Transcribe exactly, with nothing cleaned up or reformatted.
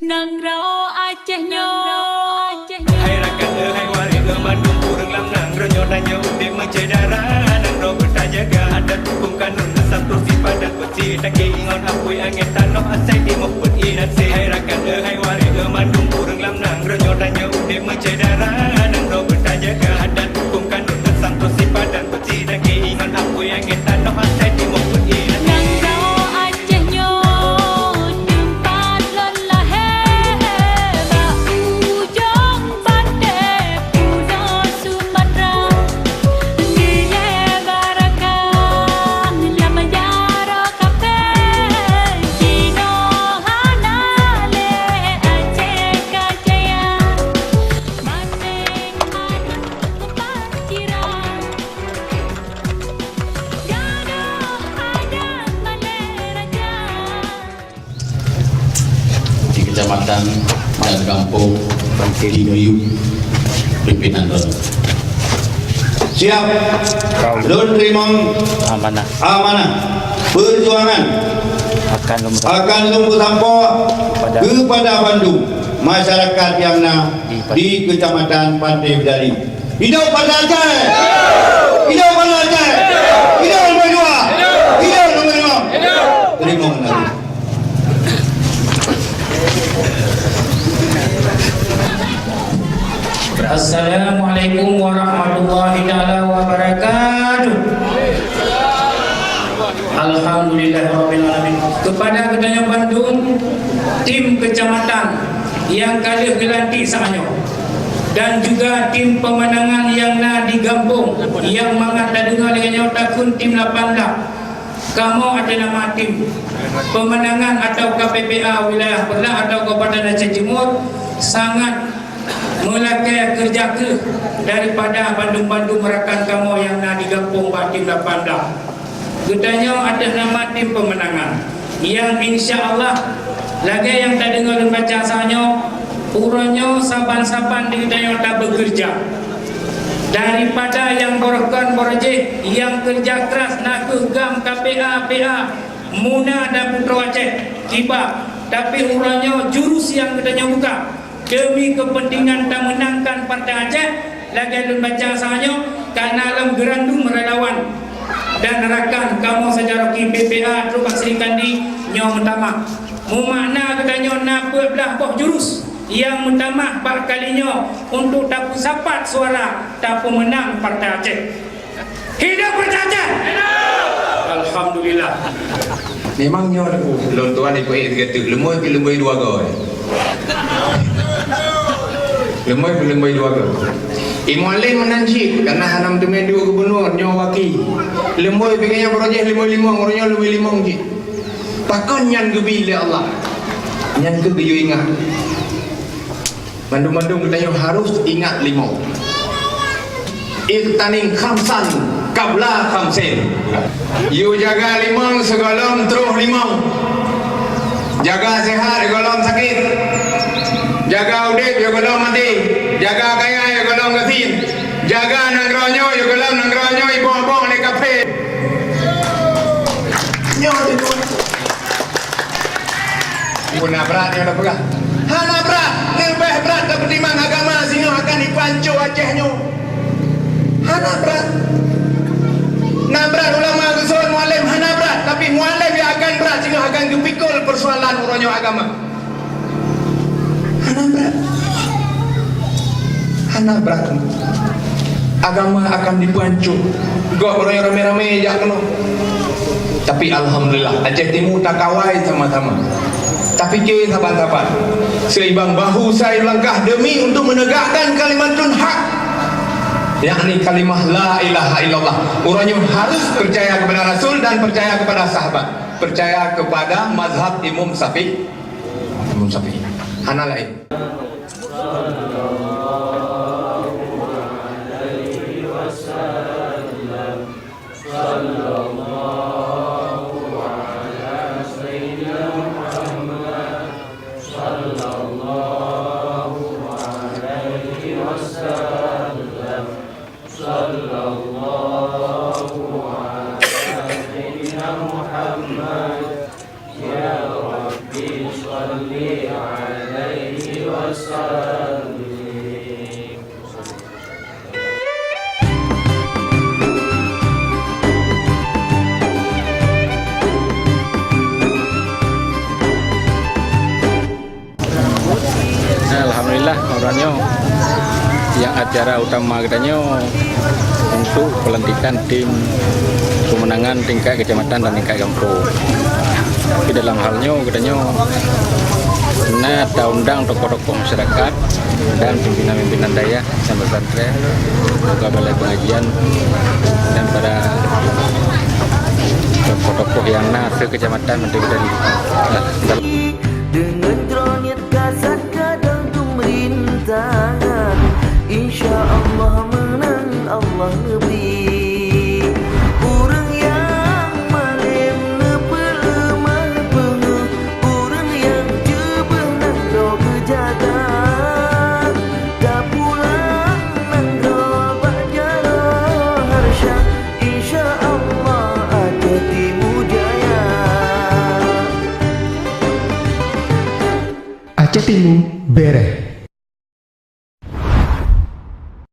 Nanggroe Aceh nyoe. Hai rakan, hai waréh, mandum ureueng lam nanggroe nyoe, tanyoe udép meusyedara, nanggroe beutajaga, adat hukôm kanun, asam tusi padan beusi, taki ngon apui angén tanoh asai timoh peuet inan se. Hai rakan, hai waréh, mandum ureueng lam nanggroe nyoe, tanyoe udép meusyedara, nanggroe beutajaga, adat hukôm kanun, asam tusi padan beusi, taki ngon apui angén tanoh asai timoh peuet inan se. Nanggroe Aceh nyoe teumpat lôn lahé, bak ujong pantai pulo Sumatra. Dilée barakah lam jaroe kaphé, jinoe hana lé Aceh ka jaya. Manéng aneuk panciran, gadoh adat malée raja. Di kecamatan dan kampung di Meyup, pimpinan lôn. Siap. Lôn teurimong amanah. Amanah perjuangan akan lôn akan lôn peusampoe kepada kepada bandum masyarakat nyang na di Kecamatan Pantai Bidari. Hidup Banda Aceh! Hidup Banda Aceh! Hidup Leumoi Dua! Hidup Leumoi Limong! Teurimong kasih. Assalamualaikum warahmatullahi taala wabarakatuh. Alhamdulillahirabbil alamin. Kepada geutanyoe bandum tim kecamatan nyang ka lheueh geulantik saat nyoe, dan juga tim pemenangan nyang na di gampông nyang mangat tadeungoe lagée nyoe takheun tim lapan blah. Kamoe ateueh nama tim pemenangan atau K P P A wilayah Peureulak atau Kabupaten Aceh Timur sangat meulakée keureuja kheueh daripada bandum-bandum rakan kamoe nyang na di gampông bak tim lapan blah. Geutanyoe ateueh nama tim pemenangan, nyang insya Allah, lagée nyang tadeungoe lôn baca saat nyoe, uroe nyoe saban-saban di geutanyoe tabeukeureuja. Daripada nyang barokon barojéh, nyang keureuja kras na kheueh GAM, K P A, P A, Muna dan Putroe Aceh, Kiba. Tapi uroe nyoe jurus nyang geutanyoe buka. Demi kepentingan tameunangkan Partai Aceh, lagée lôn baca saat nyoe, ka na lam geurandum relawan dan rakan kamoe sajaroe K P P A trok bak Sri Kandi nyoe meutamah. Meumakna geutanyoe na peuet blah boh jurus nyang meutamah bak kali nyoe untuk tapeusapat suara tapeumeunang Partai Aceh. Hidup Partai Aceh! Alhamdulillah. Memang nyoe lôn tuan ipeue sigoe teuk, leumoi pih leumoi dua goe. Leumoi pih leumoi dua goe. I Mualem meunan cit, karena hana meuteumé duek gubunur nyoe waki. Leumoi pih gaya barojéh leumoi limong, uroe nyoe leumoi limong cit. Pakon nyan geubi lé Allah? Nyan keuh geuyue ingat. Mandum-mandum geutanyoe harôh ingat lima. Ightanim khamsan qabla khamsin. Yue jaga limong sigohlom troh limong. Jaga seuhat sigohlom sakét. Jaga udeb sigohlom maté. Jaga kaya sigohlom gasien. Jaga nanggroe nyoe sigohlom nanggroe nyoe iboh-boh lé kafé. Nyoe Pue na brat nyang tapeugah? Hana brat, leubeh brat tapeutimang agama singoh akan ipanco Aceh nyoe. Hana brat. Na brat ulama geuson Mualem hana brat, tapi Mualem nyang akan brat singoh akan geupikul peusoalan uroe nyoe agama. Hana brat. Hana brat. Agama akan dipeuancô. Gob uroe nyoe ramé-ramé jak keunoe. Tapi alhamdulillah, Aceh Timu takawai sama-sama. Tapike saban-saban. Seimbang bahu, sai langkah demi untuk menegakkan kalimatun hak. Yakni kalimah la ilaha illallah. Uroe nyoe harus percaya kepada Rasul dan percaya kepada sahabat. Percaya kepada mazhab Imam Syafi'i. Imam Syafi'i. Hana laén. Alhamdulillah, uroe nyoe nyang acara utama geutanyoe untuk pelantikan tim pemenangan tingkat kecamatan dan tingkat gampông. Di dalam hal nyoe geutanyoe na taundang tokoh-tokoh masyarakat dan pimpinan-pimpinan dayah dan pesantren, juga balai pengajian dan para tokoh-tokoh nyang na se-kecamatan mantong tadi. Nah, dalam Deungon droeneuh kasat kadang pemerintahan, insya Allah menang Allah neubri. Ureuëng nyang malem neupeuleumah peungeuh, ureuëng nyang jeubeuh nan droe geujaga. Tapulang nan droe bak jaroe harsya, insya Allah Aceh Timu jaya. Aceh Timu bereh.